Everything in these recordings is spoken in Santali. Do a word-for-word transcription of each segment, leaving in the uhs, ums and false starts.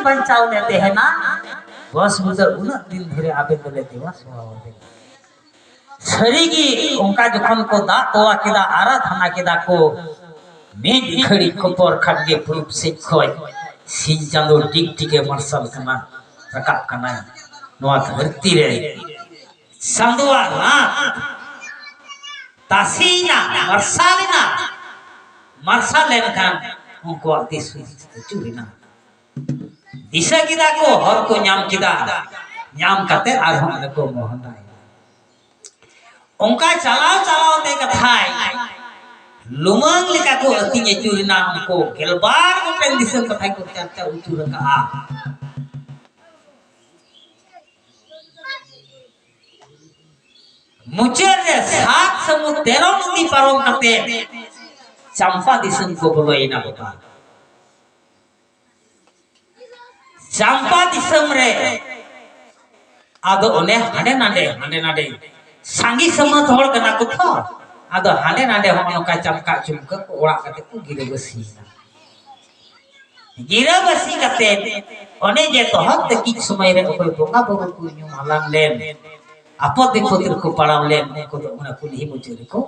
ᱵᱟᱧᱪᱟᱣ ᱞᱮ ᱛᱟᱦᱮᱱᱟ, ᱵᱚᱥ ᱵᱩᱫᱟᱹ ᱩᱱᱟᱹᱜ ᱫᱤᱱ ᱫᱷᱚᱨᱮ ᱟᱵᱮᱱ ᱫᱚᱞᱮ ᱫᱮᱵᱟ ᱥᱮᱵᱟ ᱟᱵᱮᱱᱟ᱾ ᱥᱟᱹᱨᱤᱜᱮ ᱚᱱᱠᱟ ᱡᱚᱠᱷᱚᱱ ᱠᱚ ᱫᱟᱜ ᱛᱚᱣᱟ ᱠᱮᱫᱟ, ᱟᱨᱟᱫᱷᱱᱟ ᱠᱮᱫᱟ ᱠᱚ, ᱢᱤᱫ ᱜᱷᱟᱹᱲᱤᱡ ᱠᱚ ᱯᱚᱨ ᱠᱷᱟᱱ ᱜᱮ ᱯᱩᱨᱩᱵ ᱥᱮᱫ ᱠᱷᱚᱱ ᱥᱤᱧ ᱪᱟᱸᱫᱚ ᱴᱤᱠ ᱴᱤᱠᱮ ᱢᱟᱨᱥᱟᱞ ᱠᱟᱱᱟ, ᱨᱟᱠᱟᱵ ᱠᱟᱱᱟᱭ ᱱᱚᱣᱟ ᱫᱷᱟᱹᱨᱛᱤ ᱨᱮ᱾ ᱪᱟᱸᱫᱚᱣᱟᱜ ᱨᱟᱛ ᱛᱟᱥᱮᱭᱮᱱᱟ, ᱢᱟᱨᱥᱟᱞᱮᱱᱟ᱾ ᱢᱟᱨᱥᱟᱞ ᱞᱮᱱᱠᱷᱟᱱ ᱩᱱᱠᱩᱣᱟᱜ ᱫᱤᱥ ᱦᱩᱫᱤᱥ ᱟᱹᱪᱩᱨᱮᱱᱟ᱾ ᱫᱤᱥᱟᱹ ᱠᱮᱫᱟ ᱠᱚ, ᱦᱚᱨ ᱠᱚ ᱧᱟᱢ ᱠᱮᱫᱟ᱾ ᱧᱟᱢ ᱠᱟᱛᱮ ᱟᱨᱦᱚᱸ ᱟᱫᱚ ᱠᱚ ᱢᱚᱦᱰᱟᱭᱮᱱᱟ᱾ ᱚᱱᱠᱟ ᱪᱟᱞᱟᱣ ᱪᱟᱞᱟᱣ ᱛᱮ ᱠᱟᱛᱷᱟᱭ ᱞᱩᱢᱟᱹᱝ ᱞᱮᱠᱟ ᱠᱚ ᱟᱹᱛᱤᱧ ᱟᱹᱪᱩᱨᱮᱱᱟ᱾ ᱩᱱᱠᱩ ᱜᱮᱞᱵᱟᱨ ᱜᱚᱴᱮᱱ ᱫᱤᱥᱚᱢ ᱠᱟᱛᱷᱟᱭ ᱠᱚ ᱪᱟᱨᱪᱟ ᱟᱹᱪᱩᱨ ᱟᱠᱟᱫᱼᱟ᱾ ᱢᱩᱪᱟᱹᱫ ᱨᱮ ᱥᱟᱛ ᱥᱟᱹᱢᱩᱫ ᱛᱮᱨᱚ ᱱᱚᱫᱤ ᱯᱟᱨᱚᱢ ᱠᱟᱛᱮ ᱪᱟᱢᱯᱟ ᱫᱤᱥᱚᱢ ᱠᱚ ᱵᱚᱞᱚᱭᱮᱱᱟ ᱵᱟᱵᱟ᱾ ᱪᱟᱢᱯᱟ ᱫᱤᱥᱚᱢ ᱨᱮ ᱟᱫᱚ ᱚᱱᱮ ᱦᱟᱸᱰᱮ ᱱᱟᱰᱮ, ᱦᱟᱸᱰᱮ ᱱᱟᱰᱮ ᱥᱟᱸᱜᱮ ᱥᱟᱹᱢᱟᱹᱛ ᱦᱚᱲ ᱠᱟᱱᱟ ᱠᱚ ᱛᱚ, ᱟᱫᱚ ᱦᱟᱸᱰᱮ ᱱᱟᱰᱮ ᱦᱚᱸ ᱱᱚᱝᱠᱟ ᱪᱟᱢᱠᱟ ᱪᱩᱢᱠᱟᱹ ᱠᱚ ᱚᱲᱟᱜ ᱠᱟᱛᱮ ᱠᱚ ᱜᱤᱨᱟᱹᱵᱟᱹᱥᱤᱭᱮᱱᱟ᱾ ᱜᱤᱨᱟᱹᱵᱟᱹᱥᱤ ᱠᱟᱛᱮ ᱚᱱᱮ ᱡᱮ ᱛᱚᱦᱚᱫ ᱛᱟᱹᱠᱤᱡ ᱥᱚᱢᱚᱭ ᱨᱮ ᱚᱠᱚᱭ ᱵᱚᱸᱜᱟ ᱵᱩᱨᱩ ᱠᱚ ᱧᱩᱢ ᱦᱟᱞᱟᱝ ᱞᱮᱱ, ᱟᱯᱚᱫ ᱵᱤᱯᱚᱫ ᱨᱮᱠᱚ ᱯᱟᱲᱟᱣ ᱞᱮᱱ, ᱩᱱᱠᱩ ᱫᱚ ᱚᱱᱟ ᱠᱩᱞᱦᱤ ᱢᱩᱪᱟᱹᱫ ᱨᱮᱠᱚ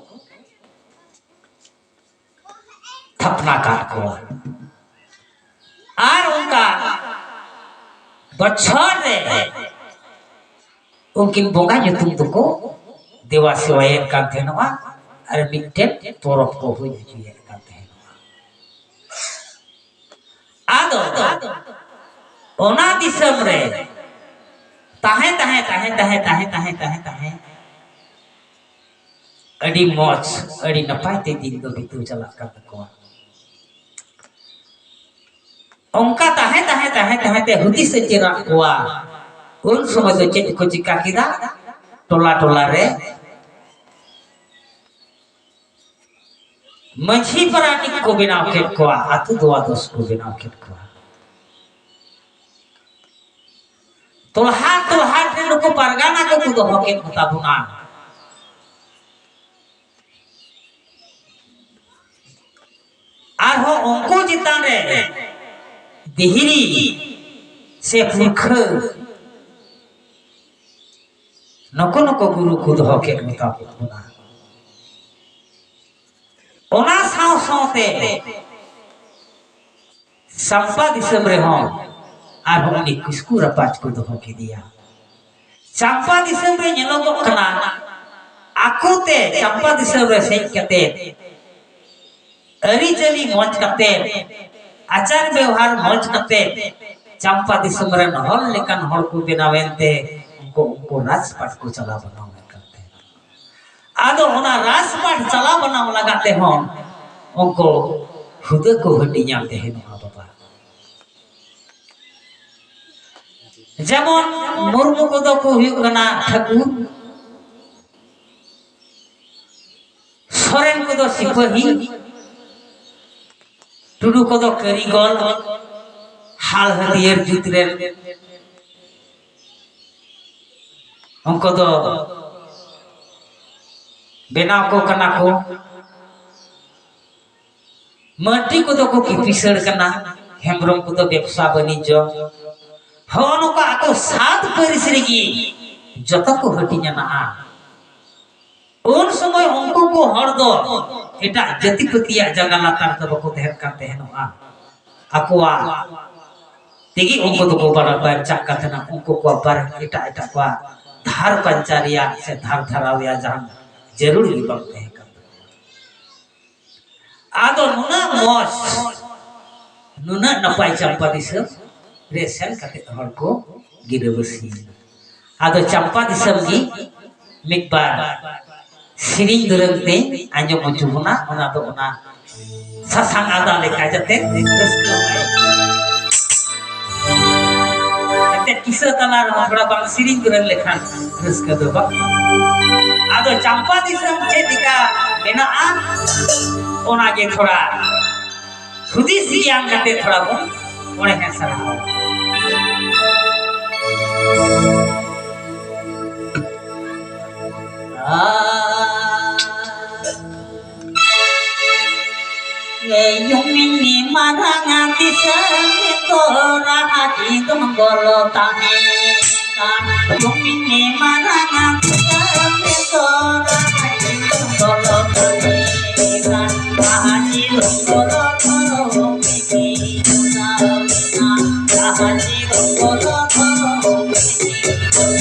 ᱛᱷᱟᱯᱱᱟ ᱠᱟᱜ ᱠᱚᱣᱟ᱾ ᱟᱨ ᱚᱱᱠᱟ ᱵᱚᱪᱷᱚᱨ ᱨᱮ ᱩᱱᱠᱤᱱ ᱵᱚᱸᱜᱟ ᱧᱩᱛᱩᱢ ᱫᱚᱠᱚ ᱫᱮᱵᱟ ᱥᱮᱵᱟᱭᱮᱫ ᱠᱟᱱ ᱛᱟᱦᱮᱱᱚᱜᱼᱟ ᱟᱨ ᱢᱤᱫᱴᱮᱱ ᱯᱚᱨᱚᱵᱽ ᱠᱚ ᱦᱩᱭ ᱦᱚᱪᱚᱭᱮᱫ ᱠᱟᱱ ᱛᱟᱦᱮᱱᱚᱜᱼᱟ᱾ ᱟᱫᱚ ᱚᱱᱟ ᱫᱤᱥᱚᱢ ᱨᱮ ᱛᱟᱦᱮᱸ ᱛᱟᱦᱮᱸ ᱛᱟᱦᱮᱸ ᱛᱟᱦᱮᱸ ᱛᱟᱦᱮᱸ ᱛᱟᱦᱮᱸ ᱛᱟᱦᱮᱸ ᱛᱟᱦᱮᱸ ᱟᱹᱰᱤ ᱢᱚᱡᱽ, ᱟᱹᱰᱤ ᱱᱟᱯᱟᱭ ᱛᱮ ᱫᱤᱱ ᱫᱚ ᱵᱤᱛᱟᱹᱣ ᱪᱟᱞᱟᱜ ᱠᱟᱱ ᱛᱟᱠᱚᱣᱟ᱾ ᱚᱱᱠᱟ ᱛᱟᱦᱮᱸ ᱛᱟᱦᱮᱸ ᱛᱟᱦᱮᱸ ᱛᱟᱦᱮᱸ ᱛᱮ ᱦᱩᱫᱤᱥ ᱮ ᱪᱮᱫ ᱟᱫ ᱠᱚᱣᱟ᱾ ᱩᱱ ᱥᱚᱢᱚᱭ ᱫᱚ ᱪᱮᱫ ᱠᱚ ᱪᱤᱠᱟ ᱠᱮᱫᱟ? ᱴᱚᱞᱟ ᱴᱚᱞᱟ ᱨᱮ ᱢᱟᱹᱡᱷᱤ ᱯᱟᱨᱟᱱᱤᱠ ᱠᱚ ᱵᱮᱱᱟᱣ ᱠᱮᱫ ᱠᱚᱣᱟ, ᱟᱹᱛᱩ ᱫᱩᱣᱟᱫᱚᱥ ᱠᱚ ᱵᱮᱱᱟᱣ ᱠᱮᱫ ᱠᱚᱣᱟ᱾ ᱛᱚᱞᱦᱟ ᱛᱚᱞᱦᱟ ᱨᱮ ᱱᱩᱠᱩ ᱯᱟᱨᱜᱟᱱᱟ ᱠᱚᱠᱚ ᱫᱚᱦᱚ ᱠᱮᱫ ᱠᱚᱛᱟ ᱵᱚᱱᱟ᱾ ᱟᱨᱦᱚᱸ ᱩᱱᱠᱩ ᱪᱮᱛᱟᱱ ᱨᱮ ᱫᱤᱦᱨᱤ ᱥᱮ ᱯᱩᱨᱠᱷᱟᱹ, ᱱᱩᱠᱩ ᱱᱩᱠᱩ ᱜᱩᱨᱩ ᱠᱚ ᱫᱚᱦᱚ ᱠᱮᱫ ᱠᱚᱛᱟ ᱵᱚᱱᱟ᱾ ᱚᱱᱟ ᱥᱟᱶ ᱥᱟᱶᱛᱮ ᱪᱟᱢᱯᱟ ᱫᱤᱥᱚᱢ ᱨᱮᱦᱚᱸ ᱟᱨᱦᱚᱸ ᱩᱱᱤ ᱠᱤᱥᱠᱩ ᱨᱟᱯᱟᱡᱽ ᱠᱚ ᱫᱚᱦᱚ ᱠᱮᱫᱮᱭᱟ᱾ ᱪᱟᱢᱯᱟ ᱫᱤᱥᱚᱢ ᱨᱮ ᱧᱮᱞᱚᱜᱚᱜ ᱠᱟᱱᱟ, ᱟᱠᱚᱛᱮ ᱪᱟᱢᱯᱟ ᱫᱤᱥᱚᱢ ᱨᱮ ᱦᱮᱡ ᱠᱟᱛᱮ ᱟᱹᱨᱤᱪᱟᱹᱞᱤ ᱢᱚᱡᱽ ᱠᱟᱛᱮ, ᱟᱪᱟᱨ ᱵᱮᱣᱦᱟᱨ ᱢᱚᱡᱽ ᱠᱟᱛᱮ, ᱪᱟᱢᱯᱟ ᱫᱤᱥᱚᱢ ᱨᱮᱱ ᱦᱚᱲ ᱞᱮᱠᱟᱱ ᱦᱚᱲ ᱠᱚ ᱵᱮᱱᱟᱣᱮᱱ ᱛᱮ ᱩᱱᱠᱩ, ᱩᱱᱠᱩ ᱨᱟᱡᱽᱯᱟᱴ ᱠᱚ ᱪᱟᱞᱟᱣ ᱵᱟᱱᱟᱣᱮᱫ ᱠᱟᱱ ᱛᱟᱦᱮᱸᱱᱟ᱾ ᱟᱫᱚ ᱚᱱᱟ ᱨᱟᱡᱽᱯᱟᱴ ᱪᱟᱞᱟᱣ ᱵᱟᱱᱟᱣ ᱞᱟᱜᱟ ᱛᱮᱦᱚᱸ ᱩᱱᱠᱩ ᱦᱩᱫᱟᱹ ᱠᱚ ᱦᱟᱹᱴᱤᱧᱟ ᱛᱟᱦᱮᱱᱚᱜᱼᱟ ᱵᱟᱵᱟ᱾ ᱡᱮᱢᱚᱱ ᱢᱩᱨᱢᱩ ᱠᱚᱫᱚ ᱠᱚ ᱦᱩᱭᱩᱜ ᱠᱟᱱᱟ ᱴᱷᱟᱹᱠᱩᱨ, ᱥᱚᱨᱮᱱ ᱠᱚᱫᱚ ᱥᱤᱯᱟᱹᱦᱤ, ᱴᱩᱰᱩ ᱠᱚᱫᱚ ᱠᱟᱹᱨᱤᱜᱚᱞ, ᱦᱟᱞ ᱦᱟᱹᱛᱭᱟᱹᱨ ᱡᱩᱛ ᱨᱮᱱ ᱩᱱᱠᱩ ᱫᱚ ᱵᱮᱱᱟᱣ ᱠᱚ ᱠᱟᱱᱟ ᱠᱚ᱾ ᱢᱟᱹᱨᱰᱤ ᱠᱚᱫᱚ ᱠᱚ ᱠᱤᱯᱤᱥᱟᱹᱲ ᱠᱟᱱᱟ, ᱦᱮᱢᱵᱨᱚᱢ ᱠᱚᱫᱚ ᱵᱮᱵᱽᱥᱟ ᱵᱟᱹᱱᱤᱡᱽᱡᱚ᱾ ᱦᱚᱸᱜᱼᱚ ᱱᱚᱝᱠᱟ ᱟᱠᱚ ᱥᱟᱛ ᱯᱟᱹᱨᱤᱥ ᱨᱮᱜᱮ ᱡᱚᱛᱚ ᱠᱚ ᱦᱟᱹᱴᱤᱧ ᱟᱱᱟᱜᱼᱟ᱾ ᱩᱱ ᱥᱚᱢᱚᱭ ᱩᱱᱠᱩ ᱠᱚ ᱦᱚᱲ ᱫᱚ ᱮᱴᱟᱜ ᱡᱟᱹᱛᱤ ᱯᱟᱹᱛᱤᱭᱟᱜ ᱡᱟᱸᱜᱟ ᱞᱟᱛᱟᱨ ᱫᱚ ᱵᱟᱠᱚ ᱛᱟᱦᱮᱱ ᱠᱟᱱ ᱛᱟᱦᱮᱱᱚᱜᱼᱟ᱾ ᱟᱠᱚᱣᱟᱜ ᱛᱮᱜᱮ ᱩᱱᱠᱩ ᱫᱚᱠᱚ ᱵᱟᱲ-, ᱵᱟᱧᱪᱟᱜ ᱠᱟᱱ ᱛᱟᱦᱮᱱᱟ᱾ ᱩᱱᱠᱩ ᱠᱚᱣᱟᱜ ᱵᱟᱨ-, ᱮᱴᱟᱜ ᱮᱴᱟᱜ ᱠᱚᱣᱟᱜ ᱫᱷᱟᱨ ᱯᱟᱧᱪᱟ ᱨᱮᱭᱟᱜ ᱥᱮ ᱫᱷᱟᱨ ᱫᱷᱟᱨᱟᱣ ᱨᱮᱭᱟᱜ ᱡᱟᱦᱟᱱ ᱡᱟᱹᱨᱩᱲ ᱜᱮ ᱵᱟᱝ ᱛᱟᱦᱮᱸ ᱠᱟᱱ ᱛᱟᱠᱚᱣᱟ᱾ ᱟᱫᱚ ᱱᱩᱱᱟᱹᱜ ᱢᱚᱡᱽ, ᱱᱩᱱᱟᱹᱜ ᱱᱟᱯᱟᱭ ᱪᱟᱢᱯᱟ ᱫᱤᱥᱚᱢ ᱨᱮ ᱥᱮᱱ ᱠᱟᱛᱮ ᱦᱚᱲ ᱠᱚ ᱜᱤᱨᱟᱹᱵᱟᱹᱥᱤᱭᱮᱱᱟ᱾ ᱟᱫᱚ ᱪᱟᱢᱯᱟ ᱫᱤᱥᱚᱢ ᱜᱮ ᱢᱤᱫ ᱵᱟᱨ ᱥᱮᱨᱮᱧ ᱫᱩᱨᱟᱹᱝ ᱛᱮ ᱟᱸᱡᱚᱢ ᱦᱚᱪᱚ ᱵᱚᱱᱟ, ᱚᱱᱟ ᱫᱚ ᱚᱱᱟ ᱥᱟᱥᱟᱝ ᱟᱫᱟ ᱞᱮᱠᱟ ᱡᱟᱛᱮ ᱨᱟᱹᱥᱠᱟᱹ ᱵᱚᱱ ᱟᱹᱭᱠᱟᱹᱣ᱾ ᱮᱱᱛᱮ ᱠᱤᱥᱟᱹ ᱛᱟᱞᱟ ᱨᱮᱦᱚᱸ ᱛᱷᱚᱲᱟ ᱵᱟᱝ ᱥᱮᱨᱮᱧ ᱫᱩᱨᱟᱹᱝ ᱞᱮᱠᱷᱟᱱ ᱨᱟᱹᱥᱠᱟᱹ ᱫᱚ ᱵᱟᱝ᱾ ᱟᱫᱚ ᱪᱟᱢᱯᱟ ᱫᱤᱥᱚᱢ ᱪᱮᱫ ᱞᱮᱠᱟ ᱢᱮᱱᱟᱜᱼᱟ, ᱚᱱᱟᱜᱮ ᱛᱷᱚᱲᱟ ᱦᱩᱫᱤᱥ ᱜᱮᱭᱟᱱ ᱠᱟᱛᱮ ᱛᱷᱚᱲᱟ ᱵᱚᱱ ᱚᱬᱦᱮ ᱥᱟᱨᱦᱟᱣᱟ᱾ ᱮ ᱭᱩᱢᱤᱱᱤ ᱢᱟᱨᱟᱝ ᱫᱤᱥᱚᱢ ᱛᱚᱨᱟ ᱟᱹᱰᱤ ᱫᱚ ᱜᱚᱞᱚ ᱛᱟᱦᱮᱸ ᱠᱟᱱ ᱫᱚᱢᱤᱱᱮ ᱢᱟᱨᱟᱝ ᱟᱹᱛᱩ ᱨᱮ ᱫᱚ ᱨᱟᱡᱽ ᱫᱚ ᱜᱚᱞᱚ ᱛᱟᱦᱮᱸ ᱠᱟᱱ ᱨᱟᱡᱽ ᱫᱚ ᱜᱚᱞᱚ ᱛᱟᱦᱮᱸ ᱠᱟᱱ ᱨᱟᱡᱽ ᱫᱚ ᱜᱚᱞᱚ ᱛᱟᱦᱮᱸ ᱠᱟᱱ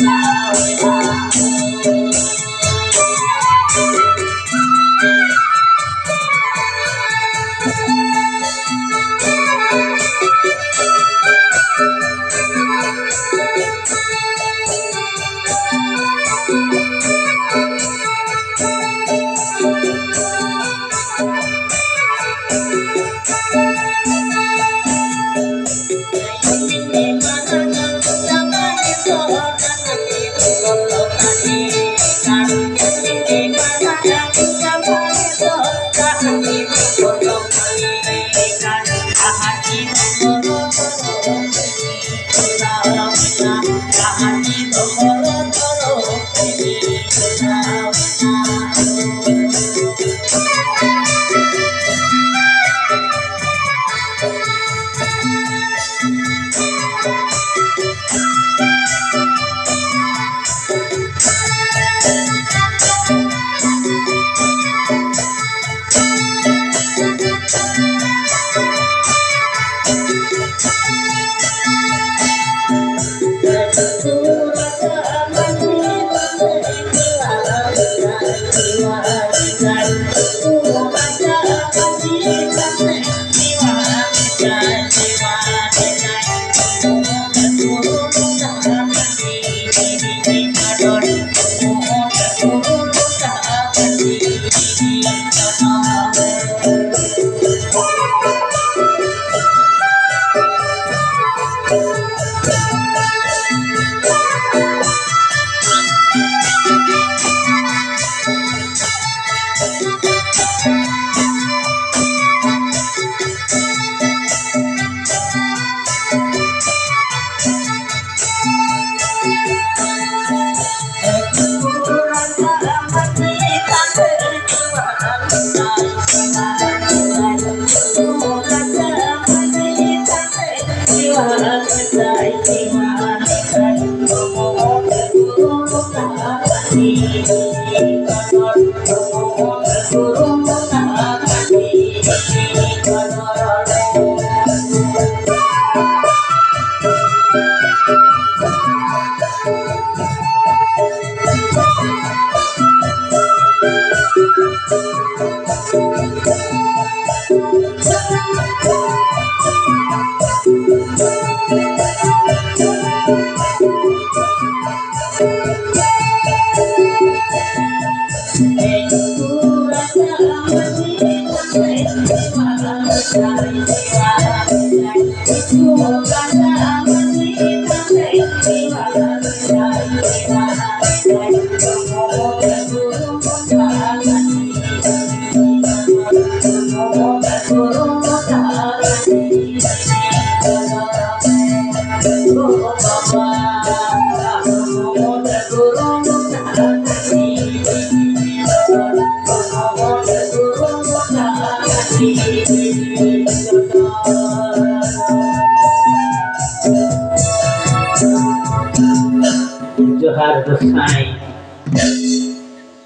ᱡᱚᱦᱟᱨ ᱜᱚᱸᱥᱟᱭ᱾